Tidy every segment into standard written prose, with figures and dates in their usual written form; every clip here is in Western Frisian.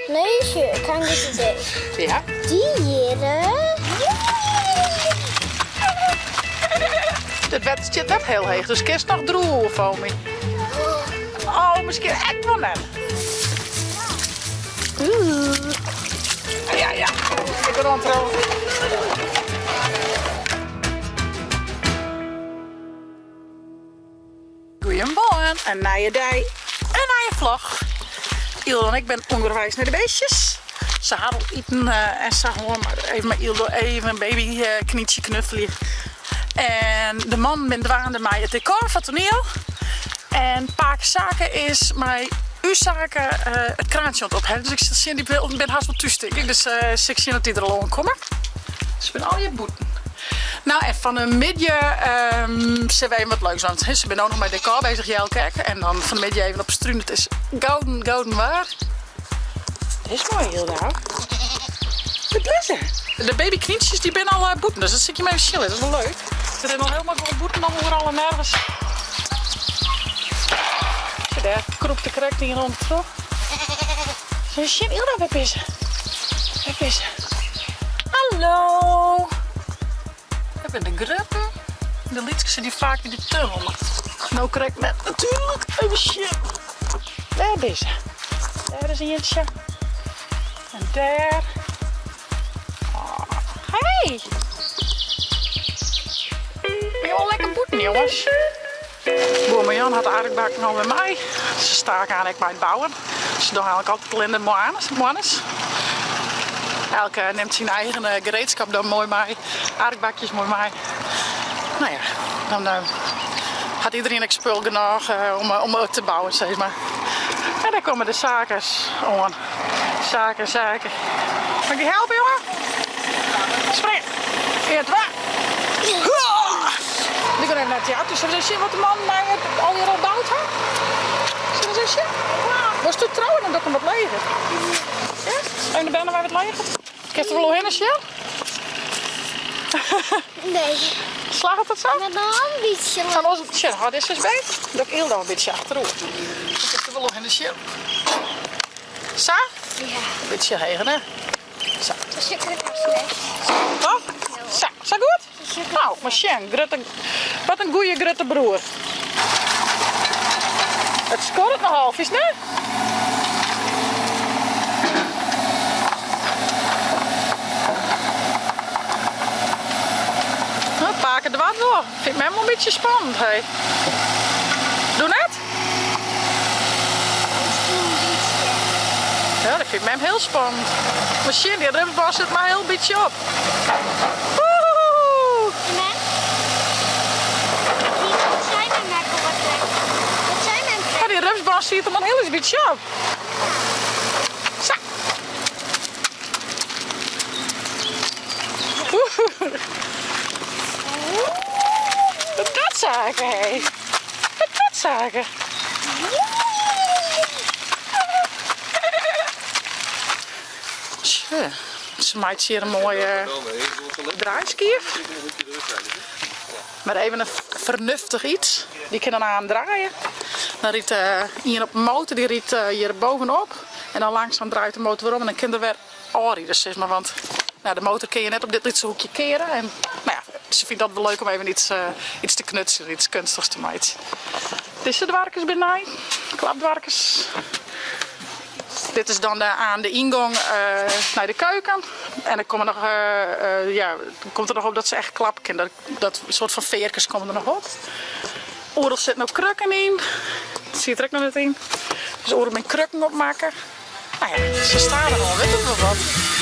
Nee, sjoch, ik ha in goed idee. Ja? Dy hjirre. It wetter stiet net hiel heech, dus kinst noch droe, Fomi. Oh, miskien ek wol net. Ja, ja. Ik ben oan Goeiemoarn, in nije dei, in nije vlog. Yldo en ik bin ûnderweis nei de beestjes. Se ha al iten eh, en sa hân, mar even mei Yldo even in babyknyntsje knuffelje. En de mannen binne dwaande mei it dekor foar toaniel. En pake Sake is mei ús Sake eh, it kraantsje oan it opheffen. Dus ik sil sjen, dy binne hast wol thús tink ik. Dus uh, sil ik sjen oft dy der al oankomme. Se binne allegear bûten. Nou en fan 'e middei sille we even wat leuks dwaan. Se binne no noch mei dekor bezich, Jelke ek. En dan fan 'e middei even op 'e strún. It is gouden, gouden waar. Dit is moai, Hilda. Wat is se? De babyknyntsjes dy binne al bûten, dus dat sil ik jim even sjen litte. Dat is wol leuk. Se rinne al helemaal gewoan bûten al oeral en nergens. Sjoch dêr krûpt der krekt ien ûndertroch. Sil sjen, Hilda, wêr binne se? Wêr binne se? Hallo! Dêr binne de grutten. De lytskes sitte faak yn de tunnel, mar no krekt net natuerlik. Even sjen. Wêr binne se? Dêr is ientsje. En dêr. Oh, hey! Binne jo al lekker bûten, jonges? Buorman Jan hat de arkbakken alwer mei. Se stake aan ek mei it bouwen. Se dogge eigentlik altyd allinne de moarns. Elk nimt syn eigen gereedskap dan moai mei. Arkbakjes moai mei. No ja, dan hat iedereen ek spul genôch om te bouwen sis mar. En dêr komme de sakers oan. Saken, saken. Mag ik je helpen jongen? Spring! 1, 2. Ik ga even naar het theater. Zullen we eens zien wat de man mij al hier al bouwd heeft? Zullen we eens zien? Was het trouwen dan doe ik hem wat leger? Ja? En de benen waar wat leger? Kinst der wol oerhinne sjen? Nee. Slagget dat sa? Met nog een beetje. Dan was het, sjen, dit is beter. Doe ik Yldo in bytsje achteroer. Kinst der wol oerhinne sjen. Sa? Ja. In bytsje heger, hè? Sa. Wat? Sa, sa goed? Nou, mar sjen, grutte, wat in goeie grutte broer. It skorret nochal, fynst net? Nou, pake doart wol. Fynt mem wol in bytsje spannend, hé. Doe net? Ja, dat fynt mem hiel spannend. Mar sjen, dy rupsbân sit mar hiel bytsje op. Woehoe! Mem? Wat sei mem ek al wat Wat sei mem Ja, dy rupsbân siet der mar in hiel bytsje op. Sa. Woehoe. Wat dat zaken, hé. Wat dat zaken. Tja, se meitsje hjir in moaie draaiskiif. Mar even in fernuftich iets. Dy kin dan aan draaie. Dan rydt ien op 'e motor, dy rydt hjir bovenop. En dan langsaam draait de motor werom en dan kin der wer ôfride sis mar. Want nou, de motor kin je net op dit lytse hoekje keare. En nou ja, se fynt dat wol leuk om even iets, iets te knutselen, iets kunstigs te meitsjen. Dizze doarkes binne nij, klapdoarkes. Dit is dan de, aan de yngong nei de keuken. En der komme noch, ja, komt der noch op dat se echt klappe kin. Dat, dat soart fan fearkes komme der noch op. Oeral sit no krukken yn. Dat siet der ek noch net yn. Dus oeral binne krukken opmakke. Nou ja, se staan der al, wit it wol wat.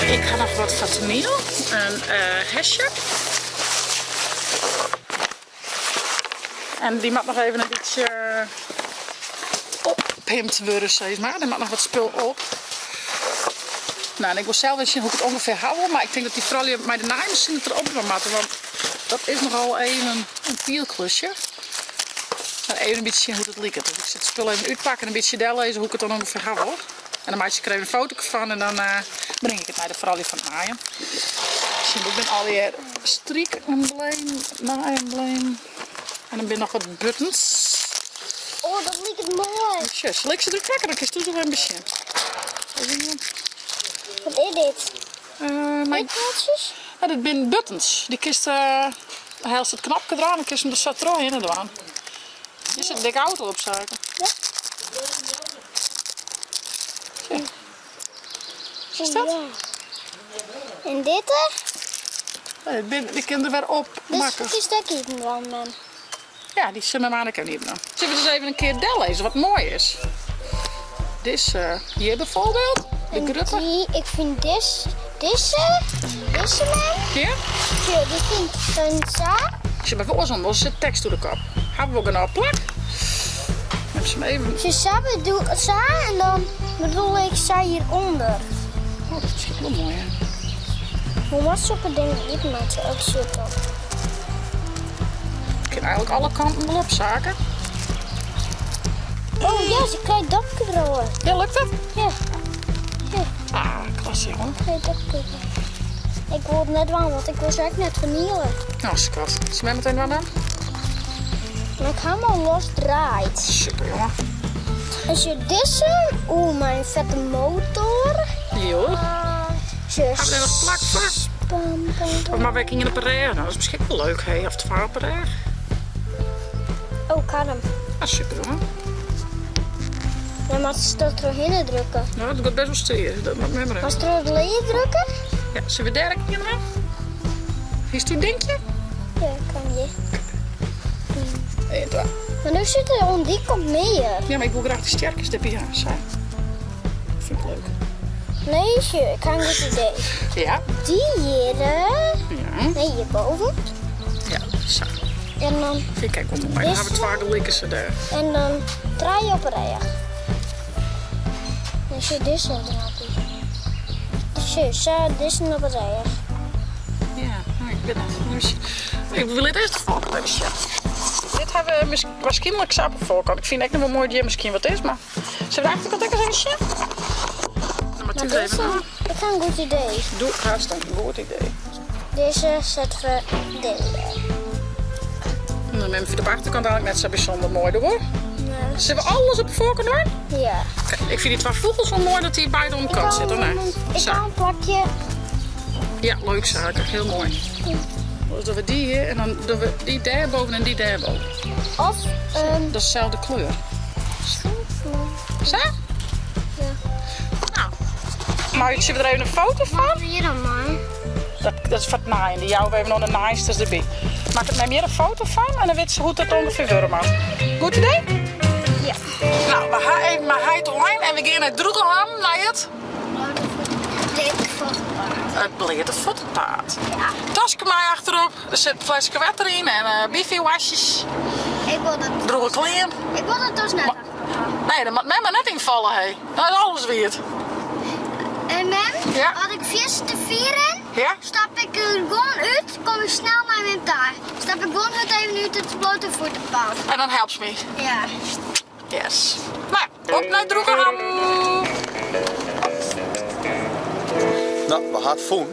Ik ha noch wat foar toaniel. In hesje. En dy moat noch even in bytsje oppimpt wurde, sis mar. Der moat noch wat spul op. Nou, en ik wol sels even sjen hoe't ik it ûngefear ha wol, mar ik tink dat dy froulju mei de naaimachine it derop dwaan moatte, want dat is nochal even in pielklusje. Mar even in bytsje sjen hoe't it liket. Dus ik sil it spul even útpakke en in bytsje dellizze hoe't ik it dan ûngefear ha wol. En dan meitsje ik der even in fotoke fan en dan bring ik it nei de froulju fan it naaien. Sjen, dit binne allegear strykemblemen, naaiemblemen. En dan binne noch wat buttons. Oh, dat liket moai. Sjoch, sil ik se derút pakke? Dan kinst thús noch even besjen. Even ien. mei. Eekhoorntjes? Ja, dit binne buttons. Dy kinst, hellest it knopke derôf en dan kinst him der sa trochhinne dwaan. Hjir sit in dikke auto op, Sake. Ja. Sjoch. Is dat? Ja. En dit er? Nee, dit bin, dy kin der wer op makke. Dit is ek iepen dwaan, mem. Ja, dy sil mem Anneke iepen dwaan. Sille we dus even in kear dellizze wat moai is. Dizze hjir bijvoorbeeld, de grutte. Dy, ik fyn dizze, dizze, dizze mem. Ja? Sjoch, dy fyn ik een sa. Sjoch, mar oarsom, dan sit tekst oer de kop. Hawwe we wol genôch plak? Neem ze even. Sjoch, sa bedoel, sa en dan bedoel ik sa hjirûnder. Oh, dat is miskien wol moai, hè? Hoe moatst sokke dingen iepen meitsje? Ook sjoch toch. Ik kin eigentlik alle kanten wol op, Sake. Oh ja, se krijt dopke deroer. Ja, lukt dat? Ja. Ja. Ah, klasse jongen. Krijt dopke. Ik wol it net dwaan, want ik wol se ek net ferniele. Nou, skat. Zullen we meteen dwaan dan? Maar ik ha 'm al los draaid. Super jongen. En sjoch dizze, oeh, mei in fette motor. Jo. Sjoch. Ha we dêr noch plak foar? Pam, pam, pam. Of mar wer ien op 'e rêch? Nou, dat is miskien ek wol leuk, hé. Of twa op 'e rêch. Oh, ik ha 'm. Ah, super jongen. Dan moatst der trochhinne drukke. No, dat giet best wol stear. Dat moat mem mar even. Moatst troch it lear drukke? Ja, sille we dêr ek ien dwaan? Hiest dyn dinkje? Ja, ik ha 'm hjir. Eén, twa. Mar no sit der oan dy kant mear. Ja, mar ik wol graach de stjerkes derby ha, sa. Fyn ik leuk. Nee, sjoch, ik ha in goed idee. Ja. Dy hjir. Ja. Nee, hjirboven. Ja, sa. En dan. Fyn ik ek wol moai. Dan ha we twa gelikense dêr. En dan trije op 'e rêch. Dan sjoch dizze der noch by. Sjoch, sa dizze op 'e rêch. Ja, no, ik wit net. Ik wil it earst de foarkant even sjen. Dit ha we waarskynlik sa op de foarkant. Ik fyn ek noch wol moai dat hjir miskien wat is, mar sille we de achterkant ek ris even sjen? Dan moat Maar thús even. dizze, ik ha in goed idee. Doe hast in goed idee. Dizze sette we dêr. Dan mem fynt op achterkant eigentlik net sa bysûnder moai, doe hoor. Nee. Sille we alles op de foarkant dwaan? Ja. Oké, ik fyn dy twa fûgels wol moai dat dy beide oan de kant sitte, nee. Ik Sa. ha in plakje. Ja, leuk Sake, hiel moai. Dus dogge we dy hjir en dan dogge we dy dêrboven en dy dêrboven. Of, Dat is deselde kleur. Sa? Ja. Nou, meitsje we der even in foto fan? Wat wie dan mei? Dat, dat is foar it naaien. Dy jouwe we even oan de naaisters derby. Makket mem hjir in foto fan en dan wit se hoe't dat ûngefear wurde moat. Goed idee? Ja. Nou, we ha even mei heit online en we gean nei Droegeham nei it... It bleate fuottepaad. Ja. Taske mei achterop, der sit in fleske wetter yn en uh, bifi-wasjes. Ik wol dat. Droege klean. Ik wol dat tas net achterop ha. Nee, dat moat mem mar net ynfalle, hé. Dan is alles wiet. En mem, Ja. as ik fierste fier rin, Ja? stap ik er gewoan út, kom ik snel nei mem ta. Stap ik gewoan hurd even út it blote fuottepaad. En dan helpst my. Ja. Yes. Nou ja, op nei Droegeham. No, we ha it fûn.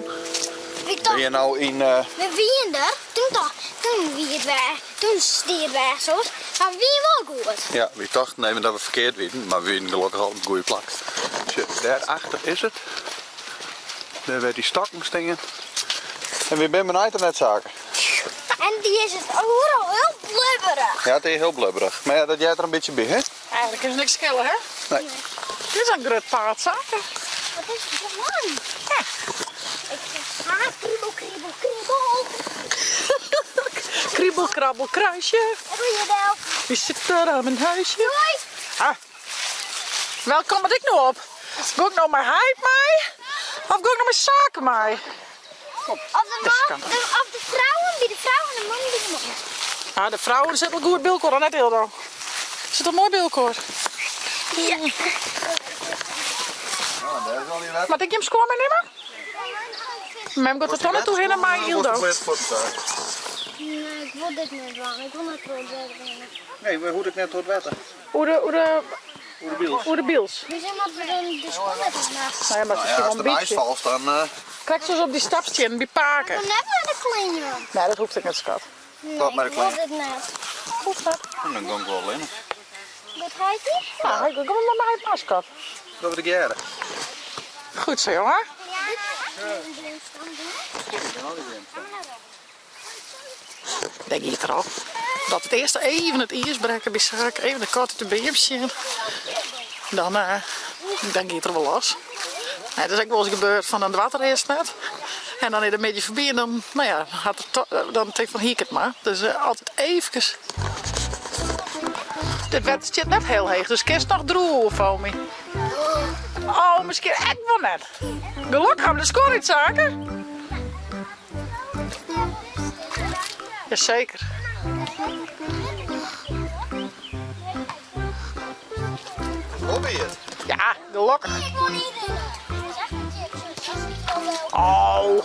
Ik tocht, Bin je no yn. eh, we wienen der, toen tocht, toen wie it wer, toen stie it wer soms, mar we wienen wol goed. Ja, wy tochten even dat we ferkeard wienen, mar we wienen gelokkich al op it goede plak. Sjoch, dêrachter is it. Dêr wêr't dy stokken stean. En wy binne benijd of net, Sake? En dy is it oeral hiel blubberich. Ja, it is hiel blubberich. Mar ja, dat heart der in bytsje by, hè? Eigentlik kin se niks skele, hè? Nee. Dit is in grut paad, Sake. Wat is dit lang? Ja. Ik haat kriebel, kriebel, kriebel. Kriebel, krabbel, kruisje. Wat doe je wel? Wie zit er aan mijn huisje? Doei. Ah. Welke kant moat ik no op? Go ik no mei heit mei? Of go ik no mei Sake mei? Of de Dizze man, kant. de, of de vrouwen by de vrouwen en de mannen by de mannen. Ah, de vrouwen sitte al goed by elkoar, net hielendal. Sit al moai by elkoar. Ja. Nou, dêr is al dy wetter. Moat ik jim skuon meinimme? Mem giet der toch net oerhinne mei Ildo. Nee, ik wol dit net dwaan. Ik wol net troch it wetter rinne. Nee, we hoege ek net troch it wetter. Oer de, oer de, Oer de biels. oer de biels. Wie zijn wat we dan de schoen net op Nou ja, maar Nou het ja, is as wel der een neist beetje. falst, dan eh, Krekt zoals op die stapstiennen by pake. Ik wil net mei de klean. Nee, dat hoecht ek net, skat. Nee, Wat mei de ik wil klean? dit net. Hoecht net. dan gong ik wol allinnich. Wat heit ie? Nou, kom maar mei heit mei, skat. Dat we de gearre. Goed zo, jongen. Ja. Dêr giet er al. Dat it earst even it iis brekke by saak, even de kat út de beam sjen. Dan, dan giet er wol los. Nee, dat is ek wolris gebeurd fan dan doart er earst net. En dan is de middei foarby en dan, no ja, hat er dan tinkt fan hie ik it mar. Dus altyd eefkes. Dit wetter stiet net hiel heech, dus kinst noch droe Fomi. Oh, miskien ek wol net. Gelokkich ha we de skuon út, Sake. Jaseker. Ja, gelokkich. Oh.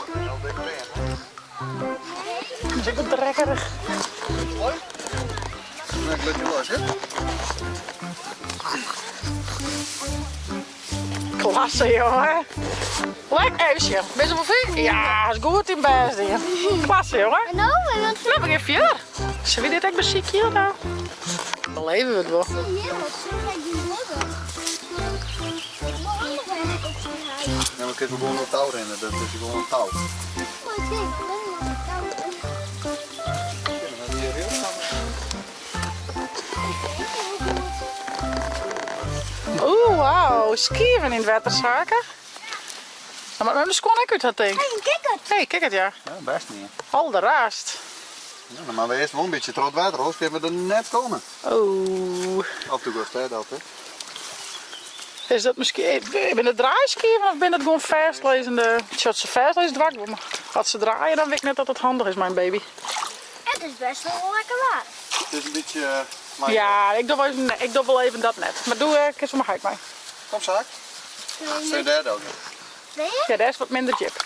Dat is ek wat drekkerich. Klasse, jonge. Lekker even sjen. Bist der wol fier? Ja, is goed dyn bêst dien. Klasse, jonge. En no? Nou, we gean fierder. Sille we dit ek besykje no? Beleve we it wol. Ja, maar kun je gewoon op touw rennen, dat is gewoon een touw. Oeh, wauw. Skieven yn it wetter, Sake. Dan moat mem de skuon ek út ha, tink. Hey, in kikkert. Hey, kikkert, ja. Ja, bêst niet. Alderraast. Ja, dan moatte we earst wol in bytsje troch it wetter, oars kinne we der net komme. Oeh. Of do giest dêr dat, hè? Is dat miskien, binne it draaiskieven of binne it gewoan fêstlizzende? Sjoch, as se fêstlizze doar ik wol, mar as se draaie dan wit ik net dat it handich is mei in baby. It is bêst wol lekker waarm. It is in bytsje mei. Ja, ik doch wol even, ik doch wol even dat net. Mar doe kinst wol mei heit mei. Kom Saak. Sil je dêr del gean? Ja, dêr is wat minder djip.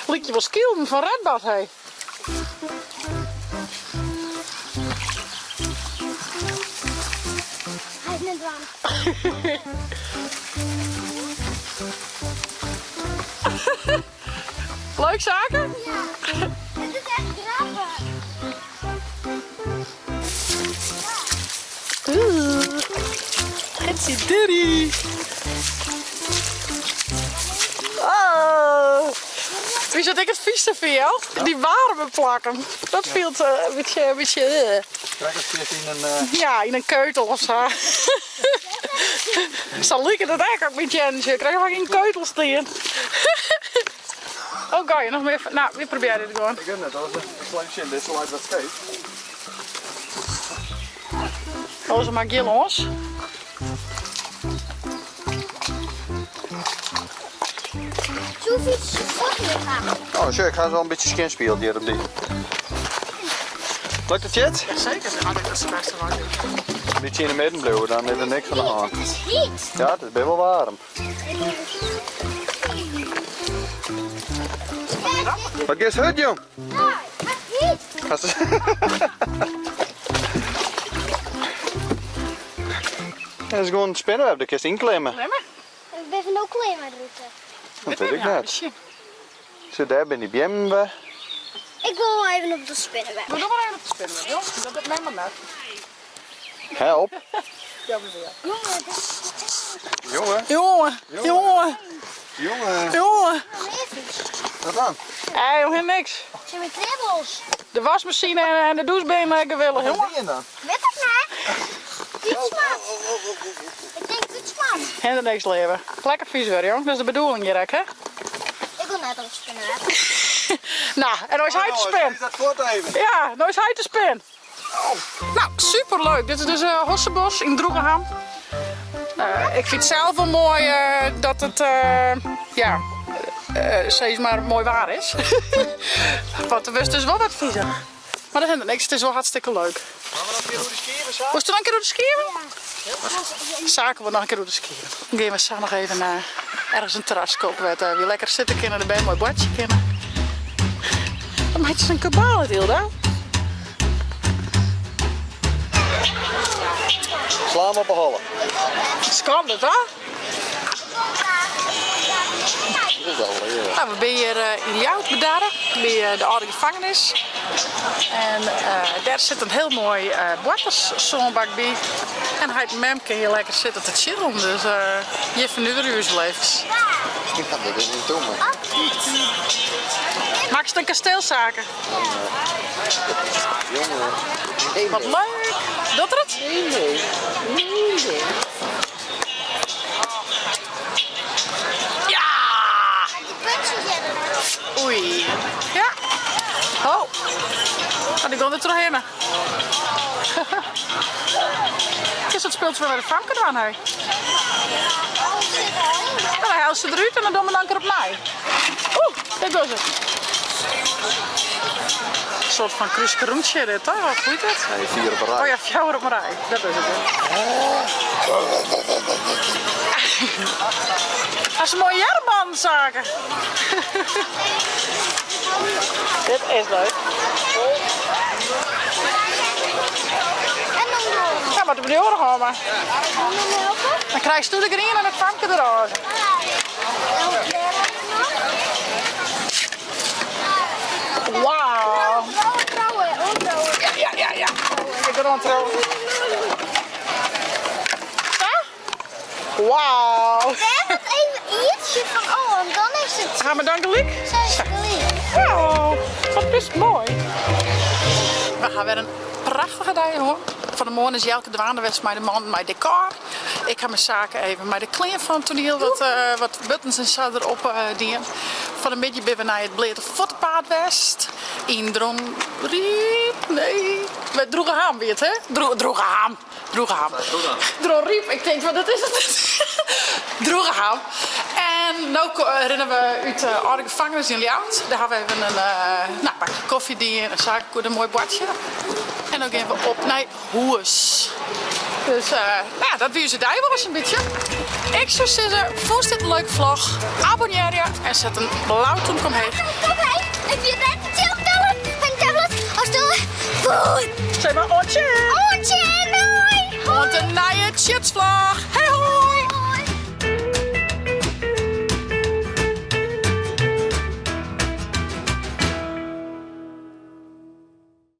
Lykje wol skylden fan Redbad, hé. Hy is net warm. Leuk Sake? Ja, het is echt grappig. Oeh, Gitsie Diddy. Oh. Wie zat ik it fynste foar jou? Dy waarme plakken. Dat fielt in bytsje, in bytsje. Krekt as sit yn in. Ja, yn in keutel of sa. Sa liket it ek as ik myn teannen sjoch. Krekt of ik yn in keutel stean. Oh, ga je nog mear? Nou, we probearje it gewoan. Ik wit net, dat is in slim sjen. Dizze leit wat skeef. Oars mar gjin lâns. Oh, sjoch, ik ha se al in bytsje skjinspield hjir op dy. Lukt it jet? Jaseker, ja, dit is de bêste wei. In bytsje yn de midden bliuwe, dan is der niks oan de hân. Het is heet. Ja, it is best wol waarm. Wat giest hurd, jong? Ja, het is heet. Dat is gewoan in spinneweb, dêr kinst ynklimme. Klimme? Ik ben van ook alleen maar route. Dat wit ik net. Sjoch, dêr binne dy beammen wer. Ik wil wel even op de spinnenweb. Doe mar even op de spinnenweb, jong. Dat docht mem mar net. Help. Jongen, het is Jongen. Jongen, jongen, Jongen. jongen. Wat dan? Hé, jong, niks. Zijn mijn kribbels. De wasmachine en de douche binne gewillich, jongen. Wat dan? Weet ik net. Fietsmat. Ik denk fietsmat. En der niks leave. Lekker vies worden, jong. Dat is de bedoeling hjir ek, hè? Ik wil net op de spinnenweb. Nou, en nou is hy te spin. Dat voort even. Ja, nou is hy te spin. Nou, superleuk. Dit is dus uh, Hossebos yn Droegeham. Uh, ik fyn it sels wol moai uh, dat it ja, sis mar moai waar is. Want der wurdt dus wol wat fiezer. Mar dat hinderet niks, it is wol hartstikke leuk. Moatte we noch in kear oer de skieven, Saak? Wolst do noch in kear oer de skieven? Sake wol noch in kear oer de skieven. Dan gean we sa noch even ergens in terras kopen wêr't we lekker sitte kinne en de bern moai boartsje kinne. Dan meitsje se in kabaal út, Hilda. Slaan op 'e holle. Skande, toch? Dit is al leuk. Nou, we binne hjir yn Ljouwert bedarre, by de âlde gefangenis. En dêr sit in hiel moai boarterssânbak by. En heit en mem kinne hjir lekker sitte te chillen, dus hjir fernuverje we ús wol efkes. Ja, dit is in tomme. Makkest in kasteel, Sake? Jongen. Nee, Wat leuk! Docht er it? Nee, nee. Nee, nee. Ja! Die puntjes hebben. Oei. Ja. Oh. Oh, dy gongen der trochhinne. Kinst dat spultsje wol wer de famke dwaan, hè? Dan helst se derút en dan dogge we dan in kear opnij. Oeh, dêr gongen se. In soart fan krúske rûntsje dit, toch? Of hoe hjit it? Nee, vier op een rij. Oh ja, fjouwer op in rij. Dat is it. Hast in moaie earmbannen, Sake. Dit is leuk. En dan door. Ja, mar de bedoeling hâlde. Wil je me helpen? Dan krijst do de griene en it famke de rôze. Wauw. Trouwen, trouwen. Ja, ja, ja, ja. Ik ben oan Sa? Wauw. We hebben het even ietsje van oh, want dan is het Gaan we dan gelyk? zo gelyk. Wauw, wat bist moai. We ha wer in prachtige dei hân. Fan 'e moarn is Jelke dwaande west mei de man mei dekor. Ik ha mei Sake even mei de klean fan it toaniel wat, wat buttons en sa derop dien. Fan 'e middei binne we nei it Bleate Fuottepaad west. Yn Dronryp, nee, by Droegeham wie it hè? Droegeham, Droegeham. Dronryp, ik tink, wat is it? Droegeham. En no rinne we út de âlde gefangenis yn Ljouwert. Dêr ha we even in nou, bakje kofje dien en Sake koe der moai boartsje. En no gean we op nei hûs. Dus nou ja, dat wie ús dei wol ris in bytsje. Ik soe sizze, fûnst dit in leuke vlog? Abonnearje en set in blau tûmke omheech. Kom heen, ik wie net te vertellen. Een tablet of stoel. Goed. Sis mar oant sjen! Oant sjen, doei. Oant de nije Tsjutsvlog!